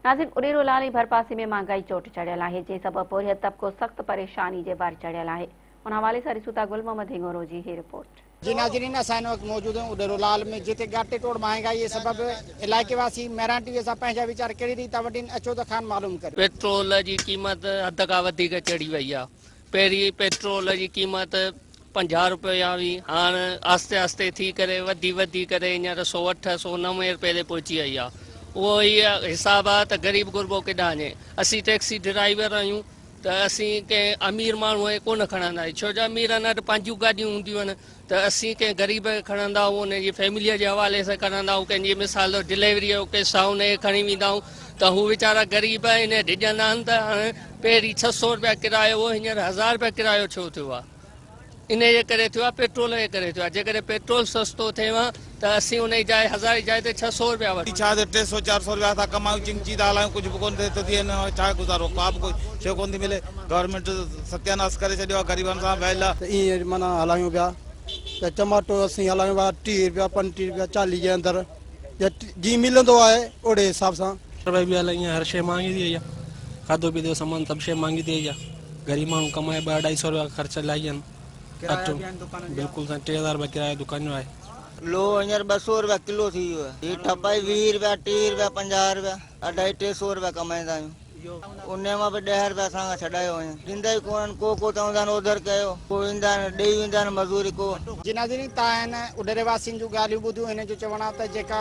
ناظرين اڏيرو لال ۽ ڀرپاسي ۾ مھانگائي چوٽ چڙهيل آهي جنهن سبب پورهيت طبقو سخت پريشاني جي ور چڙهيل آهي ان حوالي سان ڏسون ٿا گل محمد هڱورو جي هي رپورٽ. جي ناظرين اسان هن وقت موجود آهيون اڏيرو لال ۾ جتي ڳاٽي ٽوڙ مهانگائي جي سبب علائقي واسي مهراڻ ٽي وي سان پنهنجا ويچار ڪهڙي ريت ٿا ونڊين اچو ته کان معلوم ڪريون. پيٽرول جي قيمت حد کان وڌيڪ چڙهي وئي آهي پهرين پيٽرول جي قيمت 50 روپيا هئي هاڻ آهستي آهستي ٿي ڪري وڌي وڌي ڪري هينئر 108 190 روپئي تي پهچي وئي آهي اهو ئي حساب آهي ته غريب غربو ڪيڏانهن وڃي اسين ٽيڪسي ڊرائيور آهيون ته اسين ڪنهن امير ماڻهوء کي ڪونه کڻندا آهيون ڇو جو اميرن وٽ پنهنجون گاڏيون هونديون آهن ته اسين ڪنهن غريب کي کڻندا آهيون ان جي فيمليء جي حوالي سان کڻندا آهيون ڪنهن جي مثال طور ڊليوريء جو ڪيس آهي ان کي کڻي ويندا آهيون ته هو ويچارا غريب ان ڊڄندا آهن ته هاڻي پهرين 600 روپيا ڪرايو هو هينئر 1000 روپيا ڪرايو ڇو ٿيو آهي انهيء جي ڪري ٿيو آهي پيٽرول جي ڪري ٿيو آهي جيڪڏهن پيٽرول سستو ٿئي ها ته اسين انهيء جاء هزار جي جاء تي 600 روپيا وٺون. ڇا ته 300 400 روپيا ٿا ڪمايون چنگچي ٿا هلايون ڪجهه به ڪونه ٿئي ٿو ٿئي هن ۾ ڇا گذارو ڪا به ڪوئي شيء ڪونه ٿي ملي گورنمينٽ ستياناس ڪري ڇڏيو آهي غريبن سان ويل آهي. ته ائين معنيٰ هلايون پيا ته چماٽو اسين هلايون پيا 30 روپيا 35 روپيا 40 جي اندر جيئن ملندو آهي اوڙي حساب سان. روپيا به هلائين هر شيء مهانگي ٿي وئي آهي کاڌو پيتو جو سامان سڀ شيء مهانگي ٿي وئي آهي غريب ماڻهو ڪمائي ٻه اڍائي سو روپيا خرچ لاهي آهن اٽو بلڪل سائين 3000 روپيا ڪرايو دڪان جو آهي. لوهه هينئر 200 روپيا ڪلو ٿي ويو آهي. هي ٺپائي 20 روپيا، 30 روپيا، 50 روپيا، اڍائي ٽي سو روپيا ڪمائيندا آهيون. انهي مان به 10 روپيا اسان کان ڇڏايو وڃن. ڏيندا ئي ڪونهن، ڪو ڪو چوندا آهن اوڌر ڪيو، ڪو ايندا آهن ڏيئي ويندا آهن مزوري ڪو. جي ناظرين تان هن اڏري واسين جون ڳالهيون ٻڌيون هنن جو چوڻ آهي ته جيڪا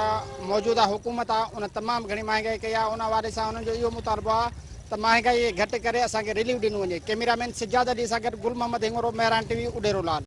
موجوده حڪومت آهي ان تمام گهڻي مهانگائي ڪئي آهي ان حوالي سان هنن جو اهو مطالبو آهي ته مهانگائي گهٽ ڪري اسان کي رليف ڏنو وڃي ڪئميرا مين سجاد علي سان گڏ گل محمد هڱورو مهراڻ ٽي وي اڏيرو لال.